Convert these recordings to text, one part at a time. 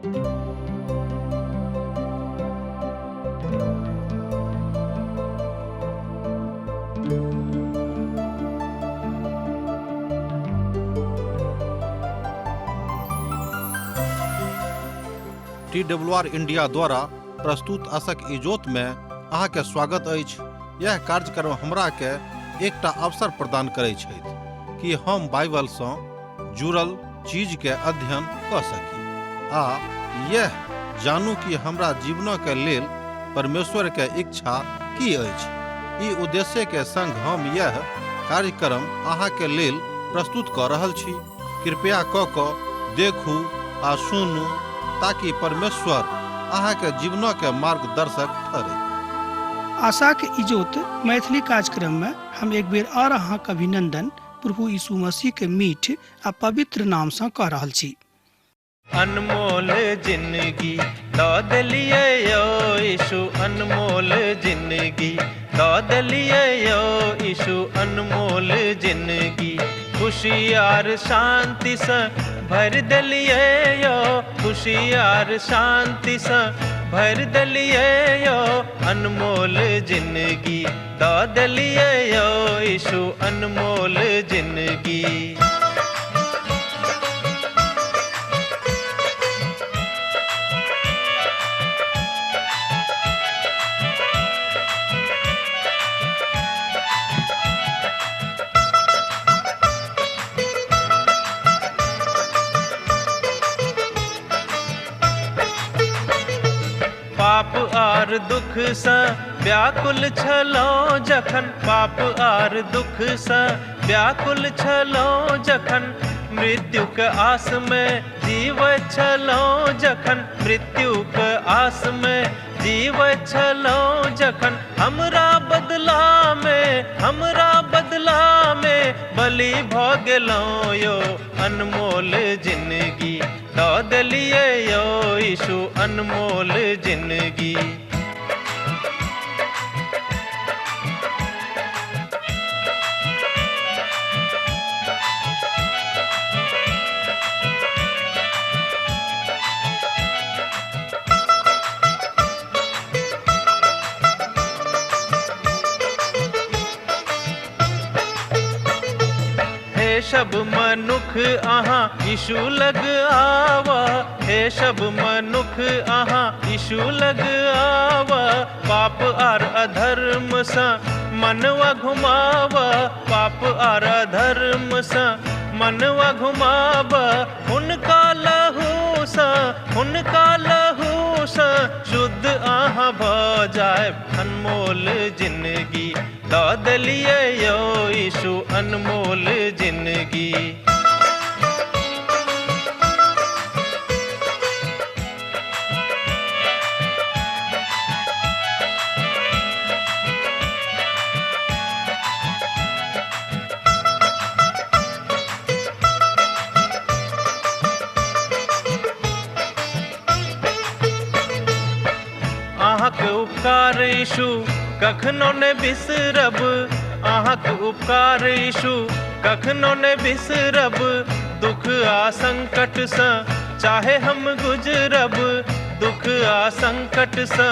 T W R India द्वारा प्रस्तुत असक इजोत में अहाँके स्वागत अछि। यह कार्यक्रम हमरा के एकटा अवसर प्रदान करै छथि कि हम बाइबल सँ जुड़ल चीज के अध्ययन कऽ सकी आ यह जानू कि हमरा जीवनक के लेल परमेश्वर के इच्छा की अछि। ई उद्देश्य के संग हम यह कार्यक्रम अहाँ के लेल प्रस्तुत कऽ रहल छी। कृपया कऽ कऽ देखू आ सुनू ताकि परमेश्वर अहाँ के जीवनक के मार्गदर्शक ठहरै। आशाक इजोत मैथिली कार्यक्रम में हम एक बेर और अहाँक अभिनंदन प्रभु यीशु मसीह के मीठ आ पवित्र नाम सँ कऽ रहल छी। अनमोल जिंदगी दऽ देलियै यौ यीशु, अनमोल जिंदगी दऽ देलियै यौ यीशु, अनमोल जिंदगी खुशी आर शांतिसँ भरि देलियै यौ, खुशी आर शांतिसँ भरि देलियै यौ, अनमोल जिंदगी दऽ देलियै यौ यीशु, अनमोल जिंदगी। पाप आर दुखसँ व्याकुल छलहुँ जखन, पाप आर दुखसँ व्याकुल छलहुँ जखन, मृत्युक आसमे जीवैत छलहुँ जखन, मृत्युक आसमे जीवैत छलहुँ जखन, हमरा बदलामे, हमरा बदलामे बलि भऽ गेलहुँ यौ, अनमोल जिंदगी दऽ देलियै यौ यीशु, अनमोल जिंदगी। हे सब मनुख अहाँ यीशु लग आवा, हे सब मनुख अहाँ यीशु लग आवा, पाप आर अधर्म सँ मनवा घुमावा, पाप आर अधर्म सँ मनवा घुमावा, हुनका लहू सँ, हुनका लहू सँ शुद्ध अहाँ भऽ जायब, अनमोल जिंदगी दऽ देलियै यौ यीशु, अनमोल जिंदगी। अहाँक उपकार यीशु कखनो ने बिसरब, अहाँक उपकार यीशु कखनो ने बिसरब, दुख आ संकटसँ चाहे हम गुजरब, दुख आ संकटसँ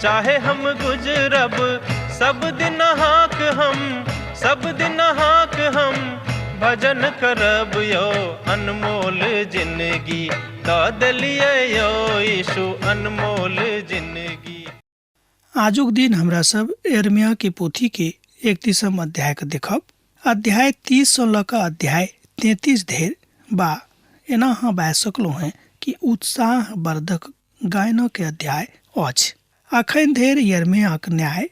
चाहे हम गुजरब, सब दिन अहाँक हम, सब दिन अहाँक हम भजन करब यौ, अनमोल जिंदगी दऽ देलियै यौ यीशु, अनमोल जिंदगी। आजुक दिन हमरा सब यिर्मयाह के पोथी के 31 अध्याय के देखब। अध्याय 30 सँ लऽ कऽ अध्याय 33 धरि बा एना अहाँ बाजि सकलहुँ हेँ कि उत्साह वर्धक गायनक के अध्याय अछि। अखन धरि यिर्मयाहक न्याय,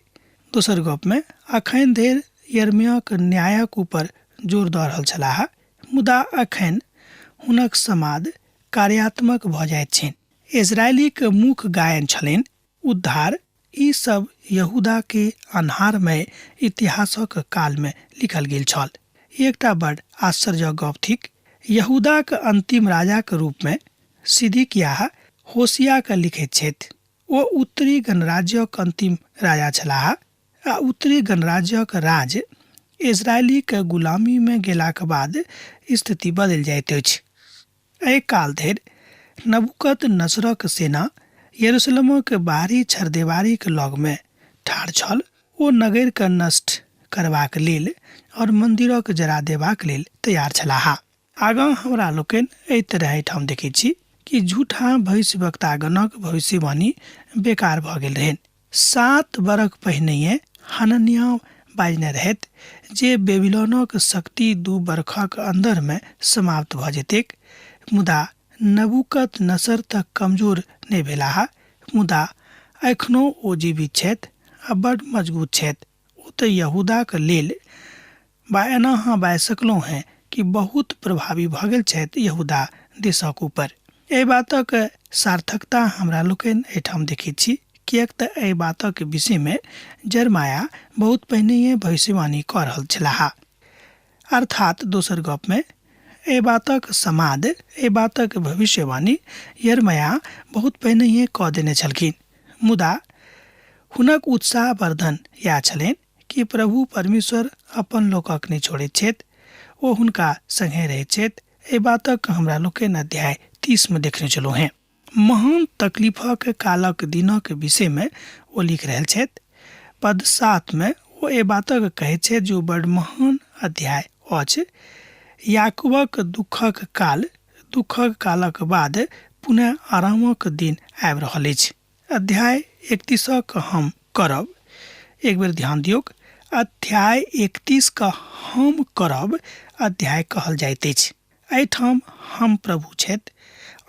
दोसर गप में अखन धरि यिर्मयाहक न्यायक ऊपर जोर दऽ रहल छलाह, मुदा अखन हुनक समाद कार्यात्मक भऽ जाइत छनि। इस्राएलीक मुख्य गायन छलनि उद्धार, ई सब यहूदा के अन्हारमय इतिहासक काल में लिखल गेल छल। एकटा बड़ आश्चर्यक गप थिक, यहूदाक अंतिम राजाक रूप में सिदकिय्याह होशिया के लिखैत छथि। ओ उत्तरी गणराज्यक अंतिम राजा छलाह आ उत्तरी गणराज्यक राज इस्राएलीक गुलामी में गेलाक बाद स्थिति बदलि जाइत अछि। एहि काल धरि नबूकत नसरक सेना यरूशलेमक बाहरी छरदेवारीक लगमे ठाढ़ छल। ओ नगरके नष्ट करबाक लेल आओर मन्दिरक जरा देबाक लेल तैयार छलाह। आगाँ हमरा लोकनि एहि तरह एहिठाम देखैत छी कि झूठा भविष्यवक्तागणक भविष्यवाणी बेकार भऽ गेल रहनि। 7 बरख पहिनहिए हनन्याह बाजने रहथि जे बेबीलोनक शक्ति 2 बरखक अन्दरमे समाप्त भऽ जेतैक, मुदा नबूकत नसर तऽ कमजोर नहि भेलाह, मुदा एखनो ओ जीवित छथि आ बड्ड मजगूत छथि। ओ तऽ यहूदाक लेल बा एना अहाँ बाजि सकलहुँ हेँ कि बहुत प्रभावी भऽ गेल छथि यहूदा देशक ऊपर। एहि बातक सार्थकता हमरा लोकनि एहिठाम देखैत छी, किएक तऽ एहि बातक विषयमे जरमाया बहुत पहिनहिए भविष्यवाणी कऽ रहल छलाह। अर्थात दोसर गपमे एहि बातक समाद, एहि बातक भविष्यवाणी यरमया बहुत पहिनहिए कऽ देने छलखिन, मुदा हुनक उत्साहवर्धन इएह छलनि कि प्रभु परमेश्वर अपन लोकक नहि छोड़ैत छथि, ओ हुनका संगे रहैत छथि। एहि बातक हमरा लोकनि अध्याय 30 मे देखने छलहुँ हेँ। महान तकलीफक कालक दिनक विषयमे ओ लिख रहल छथि। पद 7 मे ओ एहि बातक कहैत छथि जे ओ बड़ महान अध्याय अछि। याकूबक दुःखक काल, दुःखक कालक बाद पुनः आरामक दिन आबि रहल अछि। अध्याय 31 हम करब, एक बेर ध्यान दियौक, अध्याय 31 क हम करब अध्याय कहल जाइत अछि। एहिठाम हम प्रभु छथि,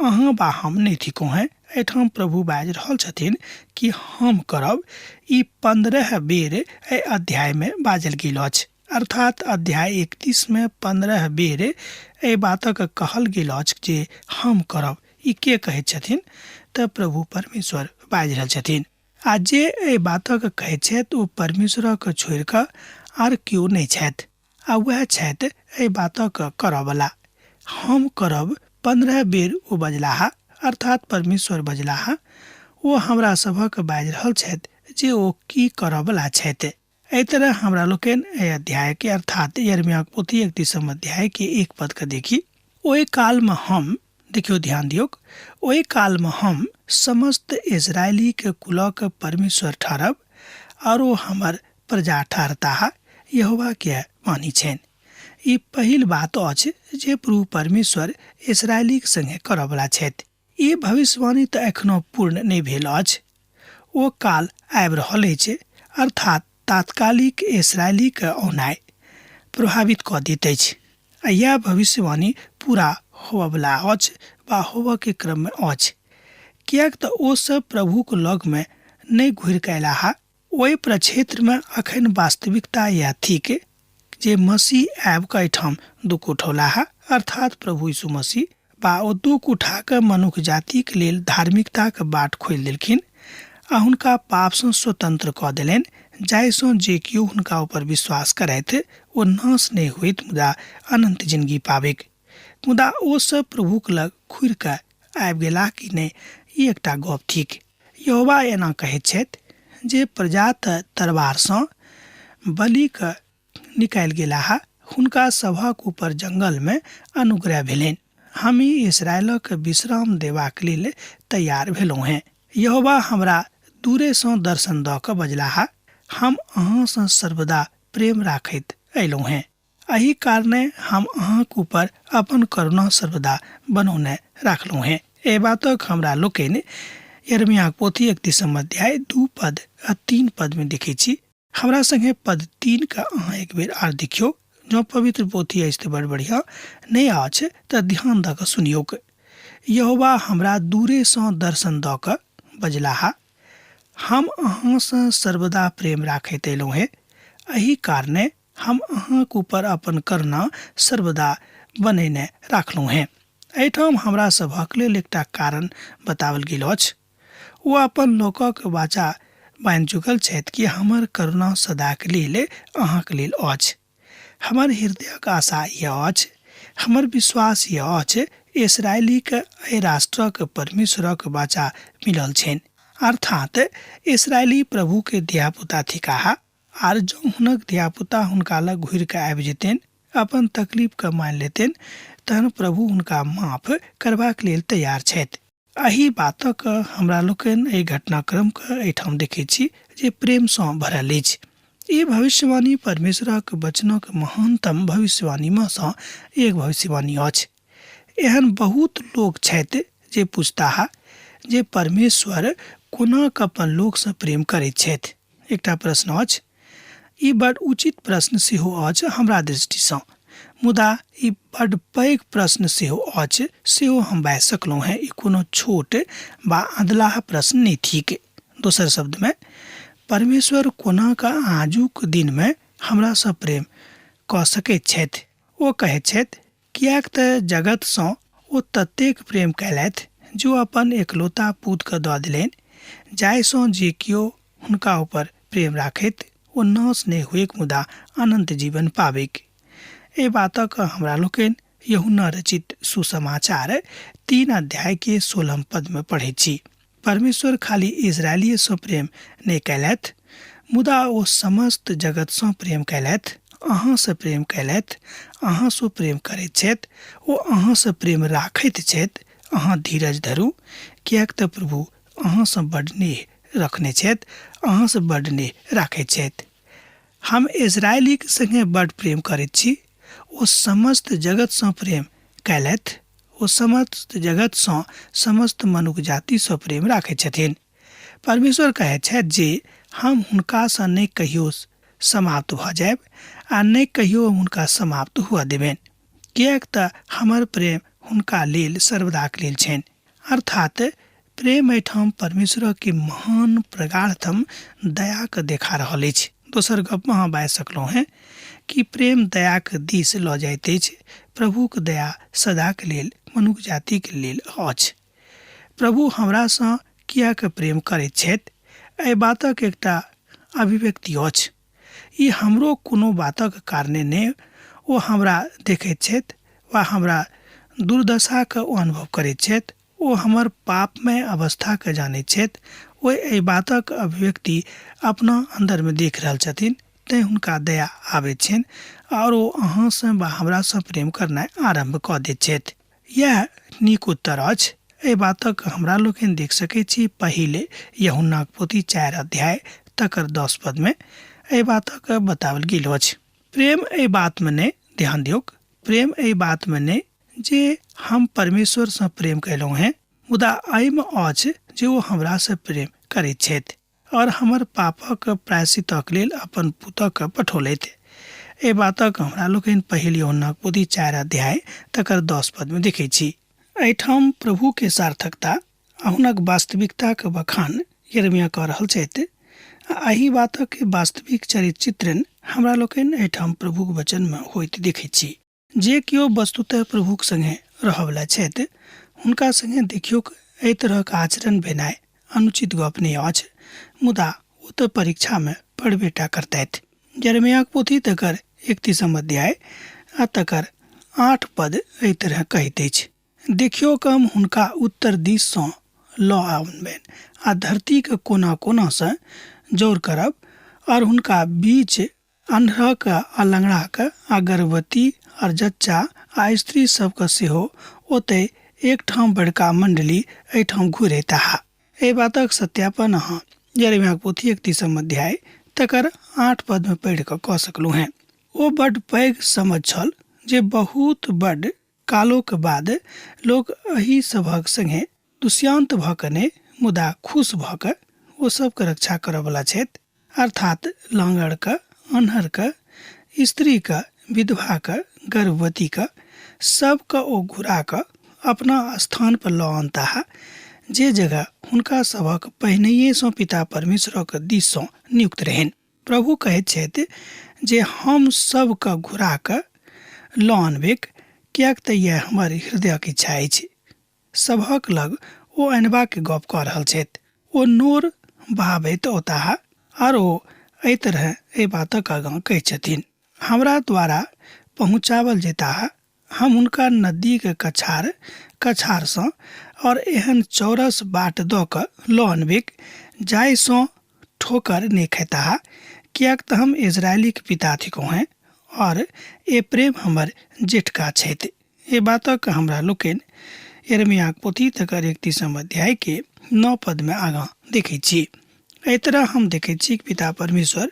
अहाँ बा हम नहि थिकहुँ हेँ। एहिठाम प्रभु बाजि रहल छथिन कि हम करब। ई 15 बेर एहि अध्यायमे बाजल गेल अछि। अर्थात अध्याय 31 मे 15 बेर एहि बातक कहल गेल अछि जे हम करब। ई के कहैत छथिन? तऽ प्रभु परमेश्वर बाजि रहल छथिन। आ जे एहि बातक कहैत छथि ओ परमेश्वरक छोड़ि कऽ आर केओ नहि छथि, आ वएह छथि एहि बातक करऽवला। हम करब 15 बेर ओ बजलाह, अर्थात परमेश्वर बजलाह। ओ हमरा सभक बाजि रहल छथि जे ओ की करऽवला छथि। एहि तरह हमरा लोकनि एहि अध्याय के अर्थात यिर्मयाहक पोथी 31 अध्याय के 1 पद के देखी। ओहि काल में हम, देखियौ ध्यान दियौक, ओहि काल में हम समस्त इजरायली के कुलक परमेश्वर ठहरब और ओ हमर प्रजा ठहरताह, यहोवा के वाणी छनि। ई पहिल बात अछि जे प्रभु परमेश्वर इजरायलीक संगे करऽवला छथि। ई भविष्यवाणी तऽ एखनो पूर्ण नहि भेल अछि। ओ काल आबि रहल अछि, अर्थात तात्कालिक इसराइलीक औनाइ प्रभावित कऽ दैत अछि आ इएह भविष्यवाणी पूरा होबयवला अछि वा होबयके क्रममे अछि, किएक तऽ ओ सब प्रभुक लगमे नहि घुरि कऽ अयलाह। ओहि प्रक्षेत्रमे अखन वास्तविकता इएह थिक जे मसीह आबि कऽ एहिठाम दुःख उठौलाह, अर्थात प्रभु यीशु मसीह, बा ओ दुःख उठा कऽ मनुख जातिक लेल धार्मिकताक बाट खोलि देलखिन आ हुनका पापसँ स्वतंत्र कऽ देलनि, जाहिसँ जे केओ हुनका ऊपर विश्वास करथि ओ नाश नहि होइत मुदा अनन्त जिनगी पाबैक। मुदा ओ सब प्रभुक लग घुरि कऽ आबि गेलाह कि नहि, ई एकटा गप थिक। यहोवा एना कहैत छथि जे प्रजा तऽ तरवारसँ बलि कऽ निकालि गेलाह, हुनका सभक ऊपर जंगलमे अनुग्रह भेलनि। हम ई इस्राएलक विश्राम देबाक लेल तैयार भेलहुँ हेँ। यहोवा हमरा दूरेसँ दर्शन दऽ कऽ बजलाह, हम अहाँसँ सर्वदा प्रेम राखैत अयलहुँ हेँ। एहि कारणे हम अहाँक ऊपर अपन करुणा सर्वदा बनौने राखलहुँ हेँ। एहि बातक हमरा लोकनि यिर्मयाहक पोथी 31 अध्याय 2 पद आ 3 पद में देखै छी। हमरा संगे पद 3 के अहाँ एक बेर आर देखियौ। जँ पवित्र पोथी अछि तऽ बड़ बढ़िया, नहि अछि तऽ ध्यान दऽ कऽ सुनियौक। यहोवा हमरा दूरेसँ दर्शन दऽ कऽ बजलाह, हम अहाँसँ सर्वदा प्रेम राखैत अयलहुँ हेँ, एहि कारणे हम अहाँक ऊपर अपन करुणा सर्वदा बनेने राखलहुँ हेँ। एहिठाम हमरा सभक लेल एकटा कारण बताओल गेल अछि। ओ अपन लोकक वाचा बान्हि चुकल छथि कि हमर करुणा सदाक लेल अहाँक लेल अछि। हमर हृदयक आशा यह अछि, हमर विश्वास यह अछि, इसराइलीक एहि राष्ट्रक परमेश्वरक वाचा मिलल छनि। अर्थात इसराइली प्रभुके धियापुता थिकाह। आर जँ हुनक धियापुता हुनका लग घुरि कऽ आबि जेतनि, अपन तकलीफके मानि लेतनि, तहन प्रभु हुनका माफ करबाक लेल तैयार छथि। एहि बातक हमरा लोकनि एहि घटनाक्रमके एहिठाम देखैत छी जे प्रेमसँ भरल अछि। ई भविष्यवाणी परमेश्वरक वचनक महानतम भविष्यवाणीमे सँ एक भविष्यवाणी अछि। एहन बहुत लोक छथि जे पूछताह जे परमेश्वर कोना कऽ अपन लोकसँ प्रेम करैत छथि। एकटा प्रश्न अछि। ई बड उचित प्रश्न सेहो अछि हमरा दृष्टिसँ। मुदा ई बड पैघ प्रश्न सेहो अछि सेहो हम बाजि सकलहुँ हेँ। ई कोनो छोट वा अधलाह प्रश्न नहि थिक। दोसर शब्दमे परमेश्वर कोना कऽ आजुक दिनमे हमरासँ प्रेम कऽ सकैत छथि? ओ कहैत छथि किएक तँ जगतसँ ओ ततेक प्रेम कयलथि जे ओ अपन एकलौता पुतकेँ दऽ देलनि, जाहिसँ जे केओ हुनका ऊपर प्रेम राखैत ओ नाश नहि होइक मुदा अनन्त जीवन पाबैक। एहि बातक हमरा लोकनि यूहन्ना रचित सुसमाचार 3 अध्यायके 16 पदमे पढ़ैत छी। परमेश्वर खाली इस्राएलिएसँ प्रेम नहि कयलथि, मुदा ओ समस्त जगतसँ प्रेम कयलथि, अहाँसँ प्रेम कयलथि, अहाँसँ प्रेम करैत छथि, ओ अहाँसँ प्रेम राखैत छथि। अहाँ धीरज धरू, किएक तऽ प्रभु अहाँसँ बड्ड नेह रखने छथि, अहाँसँ बड्ड नेह राखैत छथि। हम इस्राएलीक संगे बड्ड प्रेम करैत छी, ओ समस्त जगतसँ प्रेम कयलथि, ओ समस्त जगतसँ, समस्त मनुख जातिसँ प्रेम राखैत छथिन। परमेश्वर कहैत छथि जे हम हुनकासँ नहि कहियो समाप्त भऽ जायब आ नहि कहियो हम हुनका समाप्त हुअ देबनि, किएक तऽ हमर प्रेम हुनका लेल सर्वदाक लेल छनि। अर्थात प्रेम एहिठाम परमेश्वरक महान प्रगाढ़तम दयाके देखा रहल अछि। दोसर गप अहाँ बाजि सकलहुँ हेँ कि प्रेम दयाक दिस लऽ जाइत अछि। प्रभुक दया सदाक लेल मनुख जातिक लेल अछि। प्रभु हमरासँ किएक प्रेम करैत छथि, एहि बातक एकटा अभिव्यक्ति अछि। ई हमरो कोनो बातक कारणे नहि ओ हमरा देखैत छथि वा हमरा दुर्दशाक ओ अनुभव करैत छथि, ओ हमर पापमय अवस्थाकेँ जानैत छथि, ओ एहि बातक अभिव्यक्ति अपना अन्दरमे देख रहल छथिन, तेँ हुनका दया आबैत छनि आओर ओ अहाँसँ वा हमरासँ प्रेम करनाइ आरम्भ कऽ दैत छथि। इएह नीक उत्तर अछि। एहि बातक हमरा लोकनि देख सकैत छी पहिले यूहन्नाक पोथी 4 अध्याय तकर 10 पदमे एहि बातक बताओल गेल अछि। प्रेम एहि बातमे नहि, ध्यान दियौक, प्रेम एहि बातमे नहि जे हम परमेश्वरसँ प्रेम कयलहुँ हेँ, मुदा एहिमे अछि जे ओ हमरासँ प्रेम करैत छथि आओर हमर पापक प्रायश्चितक लेल अपन पुतक पठौलथि। एहि बातक हमरा लोकनि पहिल यूहन्नाक पोथी 4 अध्याय तकर 10 पदमे देखैत छी। एहिठाम प्रभुके सार्थकता आ हुनक वास्तविकताक बखान यिर्मयाह कऽ रहल छथि आ एहि बातक वास्तविक चरित्र चित्रण हमरा लोकनि एहिठाम प्रभुक वचनमे होइत देखैत छी। जे केओ वस्तुतः प्रभुक संगे रहऽवला छथि हुनका संगे देखियौक एहि तरहक आचरण भेनाइ अनुचित गप नहि अछि, मुदा ओ तऽ परीक्षामे पढ़बे टा करतथि। यिर्मयाहक पोथी तकर 31 अध्याय आ तकर 8 पद एहि तरह कहैत अछि, देखियौक हम हुनका उत्तर दिससँ लऽ आनबनि आ धरतीक कोना कोनासँ जौर करब आओर हुनका बीच अन्हरक आ लंगड़ाक आ गर्भवती आर जच्चा आ स्त्री सभके सेहो ओतय एकठाम बड़का मंडली एहिठाम घुरि अयताह। एहि बातक सत्यापन अहाँ यिर्मयाहक पोथी 31 अध्याय तकर 8 पदमे पढ़ि कऽ कऽ सकलहुँ हेँ। ओ बड्ड पैघ समझ छल जे बहुत बड्ड कालोक बाद लोक एहि सभक संगे दुष्यांत भऽ कऽ नहि मुदा खुश भऽ कऽ ओ सभके रक्षा करऽवला छथि, अर्थात लाँगड़के, आन्हरके, स्त्रीके, विधवाके, गर्भवतीके, सबके ओ घुरा कऽ अपना स्थान पर लऽ अनताह, जे जगह हुनका सभक पहिनहिएसँ पिता परमेश्वरक दिससँ नियुक्त रहनि। प्रभु कहैत छथि जे हम सबके घुरा कऽ लऽ अनबैक, किएक तऽ इएह हमर हृदयक इच्छा अछि। सभक लग ओ अनबाक गप कऽ रहल छथि। ओ नोर बहाबैत औताह आर ओ एहि तरहे एहि बातक आगाँ कहैत छथिन, हमरा द्वारा पहुँचावल जेताह, हम हुनका नदीक कछार कछारसँ और एहन चौरस बाट दऽ कऽ लऽ अनबैक जाहिसँ ठोकर नहि खयताह, किएक तऽ हम इस्राएलीक पिता थिकहुँ हेँ और एप्रेम हमर जेठका छथि। एहि बातक हमरा लोकनि यिर्मयाक पोथी तकर 31 अध्याय के 9 पद में आगाँ देखैत छी। एहि तरह हम देखैत छी कि पिता परमेश्वर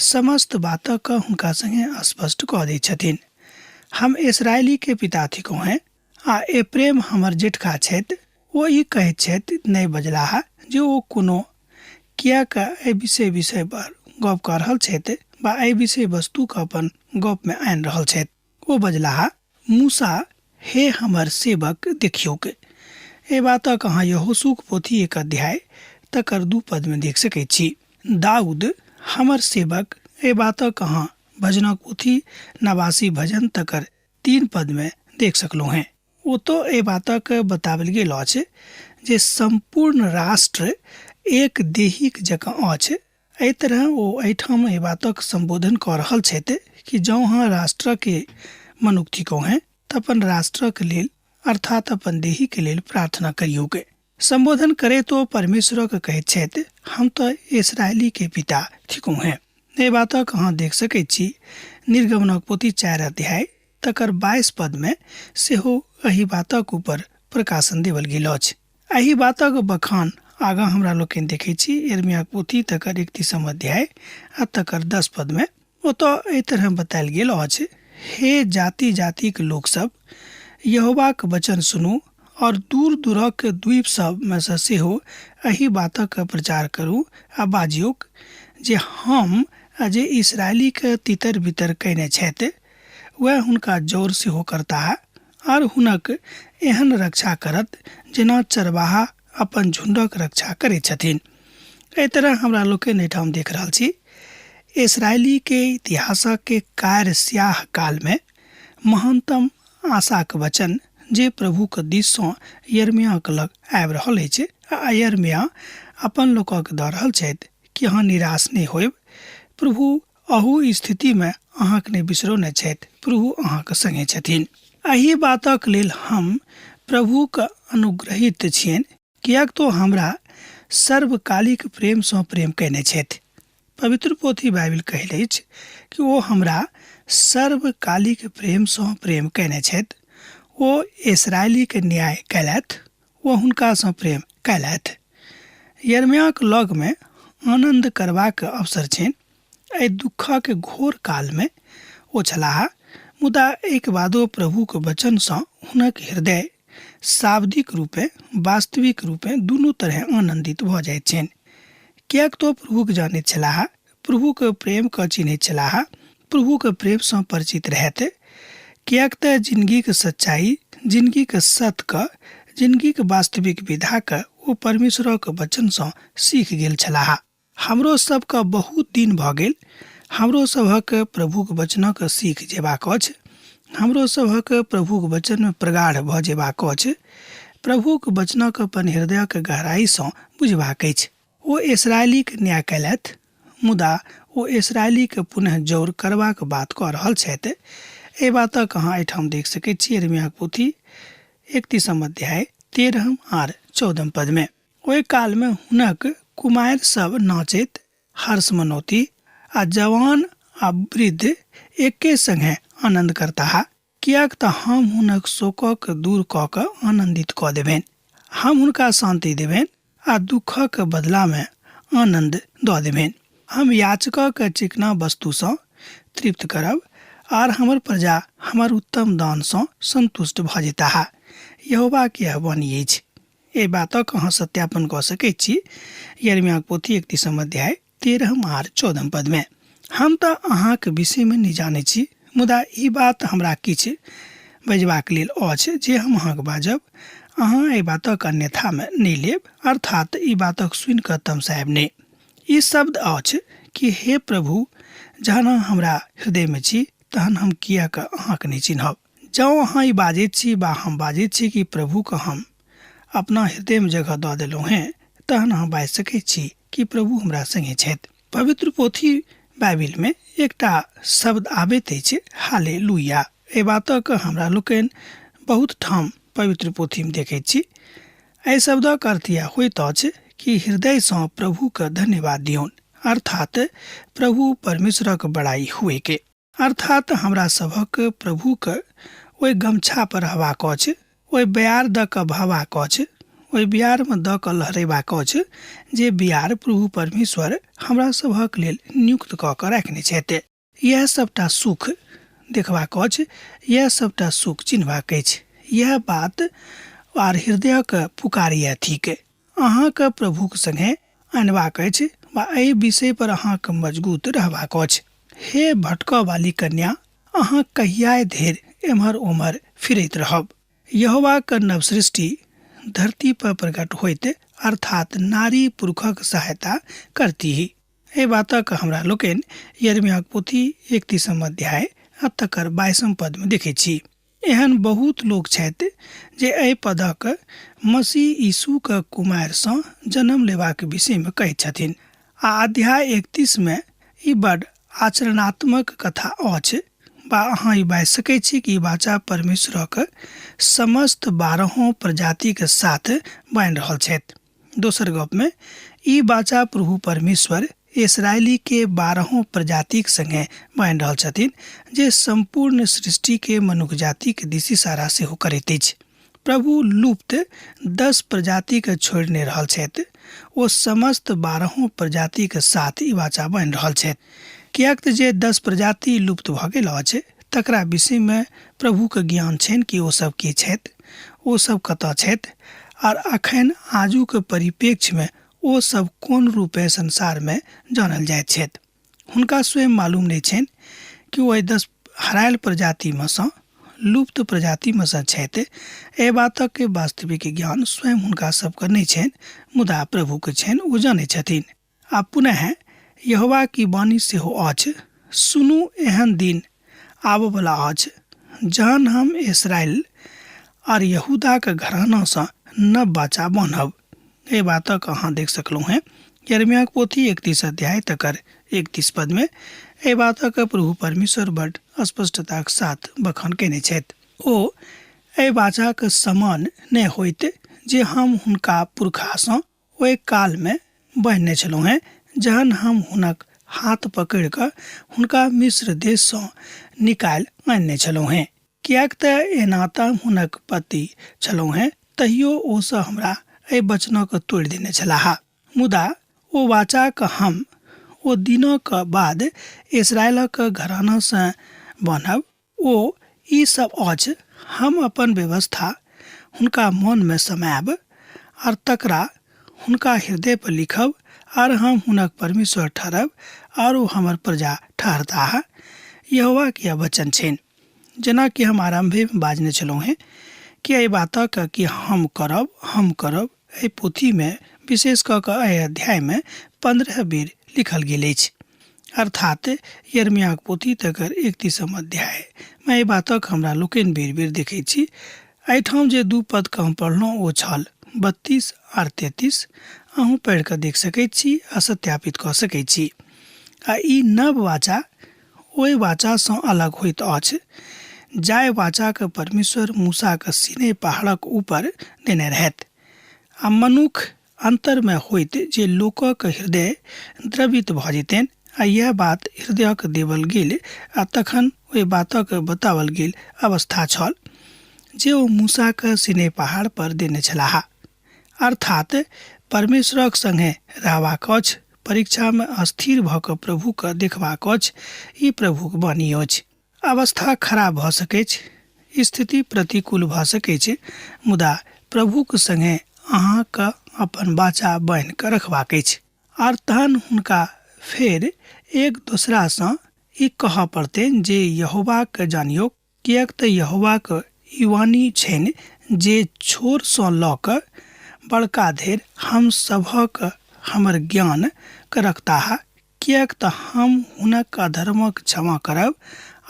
समस्त बातक हुनका संगे स्पष्ट कऽ दैत छथिन। हम इसराइली के पिता थिकहुँ हैं आ एप्रेम हमर जेठका छथि। ओ ई कहैत छथि नहि बजलाह जे ओ कोनो किएक एहि विषय विषय पर गप कऽ रहल छथि वा एहि विषय वस्तुके अपन गपमे आनि रहल छथि। ओ बजलाह, मूसा, हे हमर सेवक, देखियौक। एहि बातक अहाँ यहोशूक पोथी 1 अध्याय तकर 2 पदमे देख सकैत छी। दाऊद, हमर सेवक, एहि बातक अहाँ भजनक पोथी 89 भजन तकर 3 पदमे देख सकलहुँ हेँ। ओतऽ एहि बातक बताओल गेल अछि जे सम्पूर्ण राष्ट्र एक देहीक जकाँ अछि। एहि तरह ओ एहिठाम एहि बातक सम्बोधन कऽ रहल छथि कि जँ अहाँ राष्ट्रके मनुख थिकहुँ हेँ तऽ अपन राष्ट्रक लेल अर्थात अपन देहीके लेल प्रार्थना करियौक। सम्बोधन करैत ओ परमेश्वरक कहैत छथि, हम तऽ इसराइलीके पिता थिकहुँ हेँ। एहि बातक अहाँ देख सकैत छी निर्गमनक पोथी 4 अध्याय तकर 22 पदमे सेहो एहि बातक ऊपर प्रकाशन देवल गेल अछि। एहि बातक बखान आगाँ हमरा लोकनि देखैत छी यिर्मयाक पोथी तकर 31 अध्याय आ तकर 10 पदमे। ओतऽ एहि तरह बतायल गेल अछि, हे जाति जातिक लोकसभ, यहोवाक वचन सुनू और दूर दूरक द्वीप सभमे सँ सेहो एहि बातक प्रचार करू आ बाजियौक जे हम आ जे इसराइलीके तितर बितर कयने छथि वएह हुनका जौर सेहो करताह आर हुनक एहन रक्षा करत जेना चरवाहा अपन झुण्डक रक्षा करैत छथिन। एहि तरह हमरा लोकनि एहिठाम देख रहल छी इसराइलीके इतिहासक कार स्याह कालमे महानतम आशाक वचन जे प्रभुक दिससँ यिर्मयाक लग आबि रहल अछि आ यिर्मया अपन लोकक दऽ रहल छथि कि अहाँ निराश नहि होयब, प्रभु अहू स्थितिमे अहाँक नहि बिसरौने छथि, प्रभु अहाँक संगे छथिन। एहि बातक लेल हम प्रभुक अनुग्रहित छियनि किएक तो हमरा सर्वकालिक प्रेमसँ प्रेम कयने छथि। पवित्र पोथी बाइबिल कहैत अछि कि ओ हमरा सर्वकालिक प्रेमसँ प्रेम कयने छथि। ओ इसराइलीके न्याय कयलथि, ओ हुनकासँ प्रेम कयलथि। यिर्मयाक लगमे आनन्द करबाक अवसर छनि। एहि दुःखक घोर कालमे ओ छलाह, मुदा एहिके बादो प्रभुक वचनसँ हुनक हृदय शाब्दिक रूपेँ वास्तविक रूपेँ दुनू तरहे आनन्दित भऽ जाइत छनि। किएक तऽ प्रभुक जानैत छलाह, प्रभुक प्रेमके चिन्हैत छलाह, प्रभुक प्रेमसँ परिचित रहैत। किएक तऽ जिनगीक सच्चाई, जिनगीक सतके, जिनगीक वास्तविक विधाके ओ परमेश्वरक वचनसँ सीख गेल छलाह। हमरो सबके बहुत दिन भऽ गेल, हमरो सभक प्रभुक वचनक सीख जेबाक अछि, हमरो सभक प्रभुक वचनमे प्रगाढ़ भऽ जेबाक अछि, प्रभुक वचनक अपन हृदयक गहराइसँ बुझबाक अछि। ओ इसराइलीक न्याय कयलथि, मुदा ओ इसराइलीके पुनः जौर करबाक बात कऽ रहल छथि। एहि बातक अहाँ एहिठाम देख सकैत छी यिर्मयाक पोथी 31 अध्याय 13 आर 14 पदमे। ओहि कालमे हुनक कुमारि सब नाचैत हर्ष मनौती आ जवान आ वृद्ध एके संगे आनन्द करताह, किएक तऽ हम हुनक शोकक दूर कऽ कऽ आनन्दित कऽ देबनि। हम हुनका शान्ति देबनि आ दुःखक बदलामे आनन्द दऽ देबनि। हम याचकक चिकना वस्तुसँ तृप्त करब आर हमर प्रजा हमर उत्तम दानसँ सन्तुष्ट भऽ जेताह। यहोवाक यैह वाणी अछि। एहि बातक अहाँ सत्यापन कऽ सकैत छी यिर्मयाक पोथी 31 अध्याय 13 आर 14 पदमे। हम तऽ अहाँक विषयमे नहि जानैत छी, मुदा ई बात हमरा किछु बजबाक लेल अछि जे हम अहाँक बाजब। अहाँ एहि बातक अन्यथामे नहि लेब, अर्थात ई बातक सुनि कऽ तमसायब नहि। ई शब्द अछि कि हे प्रभु, जहन अहाँ हमरा हृदयमे छी तहन हम किएक अहाँक नहि चिन्हब। जँ अहाँ ई बाजैत छी वा हम बाजैत छी कि प्रभुके हम अपना हृदयमे जगह दऽ देलहुँ हेँ, तहन अहाँ बाजि सकैत छी कि प्रभु हमरा संगे छथि। पवित्र पोथी बाइबिलमे एकटा शब्द आबैत अछि हालेलुया। एहि बातक हमरा लोकनि बहुत ठाम पवित्र पोथीमे देखैत छी। एहि शब्दक अर्थ यैह होइत अछि कि हृदयसँ प्रभुके धन्यवाद दियौन, अर्थात प्रभु परमेश्वरक बड़ाई हुएके। अर्थात हमरा सभक प्रभुक ओहि गमछा पर रहबाक अछि, ओहि बयार दऽ कऽ बहबाक अछि, ओहि बियारमे दऽ कऽ लहरेबाक अछि जे बियार प्रभु परमेश्वर हमरा सभक लेल नियुक्त कऽ कऽ राखने छथि। इएह सभटा सुख देखबाक अछि, इएह सभटा सुख चिन्हबाक अछि। इएह बात आर हृदयक पुकार इएह थिक। अहाँके प्रभुक संगे अनबाक अछि वा एहि विषय पर अहाँके मजगूत रहबाक अछि। हे भटकऽ वाली कन्या, अहाँ कहिया धरि एम्हर ओम्हर फिरैत रहब? यहोवाक नव सृष्टि धरती पर प्रकट होइत, अर्थात नारी पुरुषक सहायता करतीह। एहि बातक हमरा लोकनि यिर्मयाहक पोथी 31 अध्याय आ तकर 22 पदमे देखैत छी। एहन बहुत लोक छथि जे एहि पदक मसीह यीशुक कुमारिसँ जन्म लेबाक विषयमे कहैत छथिन आ अध्याय 31 मे ई बड आचरणात्मक कथा अछि बा अहाँ ई बाजि सकैत छी कि ई वाचा परमेश्वरक समस्त बारहों प्रजातिक साथ बान्हि रहल छथि। दोसर गपमे ई वाचा प्रभु परमेश्वर इसराइलीके बारहों प्रजातिक संगे बान्हि रहल छथिन जे सम्पूर्ण सृष्टिके मनुख जातिक दिस इशारा सेहो करैत अछि। प्रभु लुप्त 10 प्रजातिके छोड़ि नहि रहल छथि, ओ समस्त बारहों प्रजातिक साथ ई वाचा बान्हि रहल छथि। किएक तऽ जे 10 प्रजाति लुप्त भऽ गेल अछि तकरा विषयमे प्रभुके ज्ञान छनि कि ओ सब के छथि, ओ सब कतऽ छथि आर अखन आजुक परिप्रेक्ष्यमे ओ सब कोन रूपे संसारमे जानल जाइत छथि। हुनका स्वयं मालूम नहि छनि कि ओ एहि 10 हरायल प्रजातिमे सँ, लुप्त प्रजातिमे सँ छथि। एहि बातक वास्तविक ज्ञान स्वयं हुनका सबके नहि छनि, मुदा प्रभुके छनि, ओ जानै छथिन। आ पुनः यहोवा की वाणी सेहो अछि, सुनू, एहन दिन आबऽवला अछि जहन हम इसराइल आर यहूदाक घरानासँ नव वाचा बान्हब। एहि बातक अहाँ देख सकलहुँ हेँ यिर्मयाहक पोथी 31 अध्याय तकर 31 पदमे। एहि बातक प्रभु परमेश्वर बड स्पष्टताक साथ बखान कयने छथि। ओ एहि वाचाक समान नहि होइत जे हम हुनका पुरखासँ ओहि कालमे बन्हने छलहुँ हेँ जहन हम हुनक हाथ पकड़ि कऽ हुनका मिस्र देशसँ निकालि आनने छलहुँ हेँ, किएक तँ एना तँ हुनक पति छलहुँ हेँ, तहियो ओ सभ हमरा एहि वचनक तोड़ि देने छलाह। मुदा ओ वाचाक हम ओ दिनक बाद इस्राएलक घरानासँ बान्हब, ओ ई सब अछि, हम अपन व्यवस्था हुनका मोनमे समायब आर तकरा हुनका हृदय पर लिखब, आर हम हुनक परमेश्वर ठहरब आर ओ हमर प्रजा ठहरताह। यहोवाक यह वचन छनि। जेना कि हम आरम्भेमे बाजने छलहुँ हेँ कि एहि बातक कि हम करब, हम करब एहि पोथीमे विशेष कऽ कऽ एहि अध्यायमे 15 बेर लिखल गेल अछि। अर्थात यिर्मयाहक पोथी तकर 31 अध्याय मे एहि बातक हमरा लोकनि बेर बेर देखैत छी। एहिठाम जे दू पद के हम पढ़लहुँ ओ छल 32 आर 33। अहूँ पढ़ि कऽ देख सकैत छी आ सत्यापित कऽ सकैत छी। आ ई नव वाचा ओहि वाचासँ अलग होइत अछि जाहि वाचाके परमेश्वर मूसाके सीनै पहाड़क ऊपर देने रहथि। आ मनुख अन्तरमे होइत जे लोकक हृदय द्रवित भऽ जेतनि आ इएह बात हृदयक देवल गेल आ तखन ओहि बातक बताओल गेल अवस्था छल जे ओ मूसाके सीनै पहाड़ पर देने छलाह। अर्थात परमेश्वरक संगे रहबाक अछि, परीक्षामे अस्थिर भऽ कऽ प्रभुके देखबाक अछि, ई प्रभुक वाणी अछि। अवस्था खराब भऽ सकैछ, स्थिति प्रतिकूल भऽ सकैछ, मुदा प्रभुक संगे अहाँके अपन वाचा बान्हि कऽ रखबाक अछि। आर तहन हुनका फेर एक दोसरासँ ई कहऽ पड़तनि जे यहोवाके जानियौक, किएक तँ यहोवाक ई वाणी छनि जे छोरसँ लऽ कऽ बड़का धरि हम सभक हमर ज्ञान के रखताह, किएक तँ हम हुनक अधर्मक क्षमा करब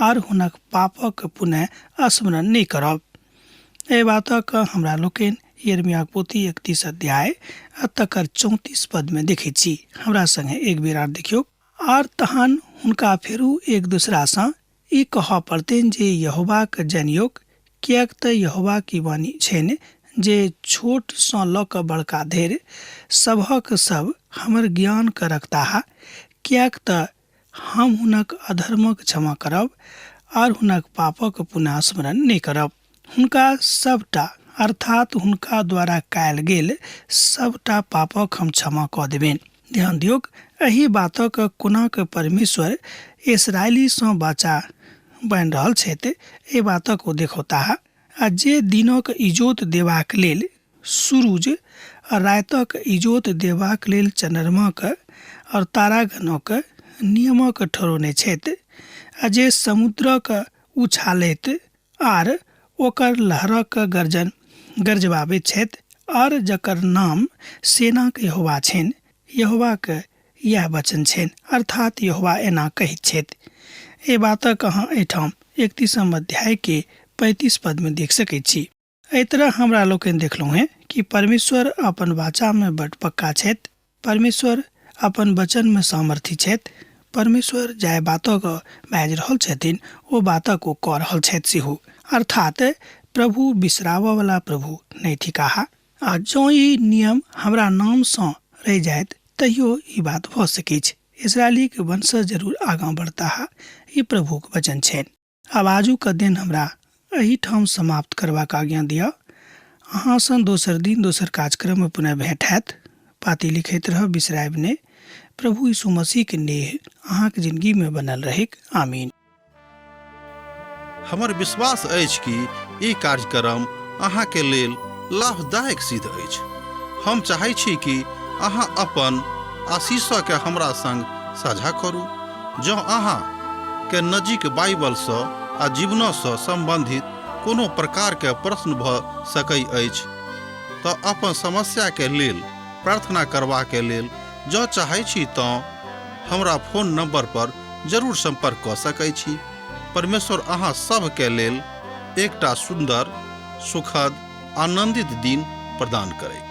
आर हुनक पापक पुनः स्मरण नहि करब। एहि बातक हमरा लोकनि यिर्मयाहक पोथी 31 अध्याय आ तकर 34 पदमे देखैत छी। हमरा संगे एक बेर आर देखियौक। आर तहन हुनका फेरू एक दोसरासँ ई कहऽ पड़तनि जे यहोवाक जनियौक, किएक तँ यहोवाक ई वाणी छनि जे छोटसँ लऽ कऽ बड़का धरि सभक सभ हमर ज्ञानकेँ रखताह, किएक तँ हम हुनक अधर्मक क्षमा करब आओर हुनक पापक पुनः स्मरण नहि करब। हुनका सभटा, अर्थात हुनका द्वारा कयल गेल सभटा पापक हम क्षमा कऽ देबनि। ध्यान दियौक, एहि बातक कोना कऽ परमेश्वर इसराइलीसँ वाचा बान्हि रहल छथि, एहि बातक ओ देखौताह। आ जे दिनक इजोत देबाक लेल सुरुज आ रातिक इजोत देबाक लेल चन्द्रमाक आओर तारागणक नियमक ठहरौने छथि, आ जे समुद्रक उछालैत आर ओकर लहरक गर्जन गरजबाबैत छथि, आर जकर नाम सेनाक यहोवा छनि, यहोवाक इएह वचन छनि, अर्थात यहोवा एना कहैत छथि। एहि बातक अहाँ एहिठाम 31 अध्याय के 35 पदमे देख सकैत छी। एहि तरह हमरा लोकनि देखलहुँ हेँ कि परमेश्वर अपन वाचामे बड्ड पक्का छथि, परमेश्वर अपन वचनमे सामर्थी छथि, परमेश्वर जाहि बातक बाजि रहल छथिन ओ बातक ओ कऽ रहल छथि सेहो, अर्थात प्रभु बिसराबऽवला प्रभु नहि थिकाह। आ जँ ई नियम हमरा नामसँ रहि जायत तहियो ई बात भऽ सकैछ, इस्राएलीक वंशज जरूर आगाँ बढ़ताह, ई प्रभुक वचन छनि। आब आजुक अध्ययन हमरा एहिठाम समाप्त करबाक आज्ञा दिअ। अहाँसँ दोसर दिन दोसर कार्यक्रममे पुनः भेँट हैत। पाती लिखैत रहब, बिसरायब नहि। प्रभु यीशु मसीहके नेह अहाँक जिनगीमे बनल रहैक। आमीन। हमर विश्वास अछि कि ई कार्यक्रम अहाँके लेल लाभदायक सिद्ध अछि। हम चाहै छी कि अहाँ अपन आशीषके हमरा संग साझा करू। जँ अहाँ के नजीक बाइबलसँ आ जीवनसँ सम्बन्धित कोनो प्रकारके प्रश्न भऽ सकै अछि तऽ अपन समस्याके लेल प्रार्थना करबाके लेल जँ चाहै छी तँ हमरा फोन नंबर पर जरूर संपर्क कऽ सकै छी। परमेश्वर अहाँ सभके लेल एकटा सुन्दर, सुखद, आनंदित दिन प्रदान करैत।